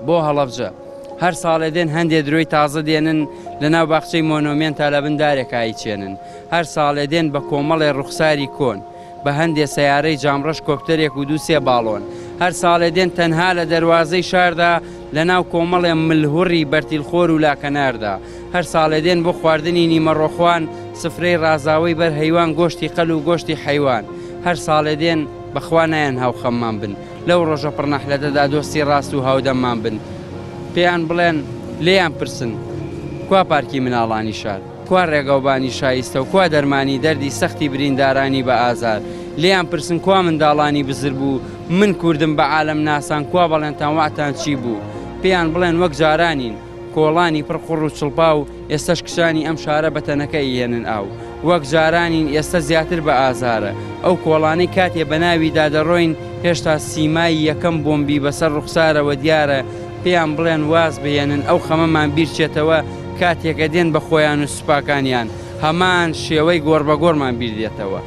بۆ هەڵەبجە هەر ساڵێ دێن هەندێ درۆی تازە دێنن لە ناو باخچەی مۆنۆمێنتا لە بن دارێکا ئەیچێنن هەر ساڵێ دێن بە کۆمەڵێ ڕوخساری کۆن بە هەندێ سەیارەی جامڕەش کۆپتەرێک و دوو سێ باڵۆن هەر ساڵێ دێن تەنها لە دەروازەی شاردا لە ناو کۆمەڵێ ملهوڕی بەرتیلخۆر و لاکەناردا هەر ساڵێ دێن بۆ خواردنی نیمەڕۆخوان سفرەی ڕازاوەی بەر هەیوان گۆشتی قەل و گۆشتی حەیوان هەر ساڵێ دێن بەخوا نایەن هاوخەممان بن لەو ڕۆژە پڕ نەحلەتەدا دۆستی ڕاست و هاودەممان بن. پێیان بڵێن، لێیان پرسن، کوا پارکی مناڵانی شار؟ کوا ڕێگاوبانی شایستە و کوا دەرمانی دەردی سەختی بریندارانی بە ئازار؟ لێیان پرسن کوا منداڵانی بزر بوو؟ من کوردم بە عالەم ناسان کوا بەڵێنتان وەعدتان چی بوو؟ پێیان بڵێن وەک جارانین. کۆڵانی پڕ قوڕ و چڵپاو، ئێستەش کچانی ئەم شارە بە تەنەکە ئیهێنن ئاو. وەک جارانین، ئێستە زیاتر بە ئازارە. ئەو کۆڵانەی کاتێ بە ناویدا دەڕۆین، هێشتا سیمای یەکەم بۆمبی بەسەر ڕوخسارەوە دیارە، پێیان بڵێن واز بهێنن ئەو خەمەمان بیرچێتەوە، کاتێکە دێن بە خۆیان و سوپاکانیان، هەمان شێوەی گۆڕبەگۆڕمان بیر دێتەوە.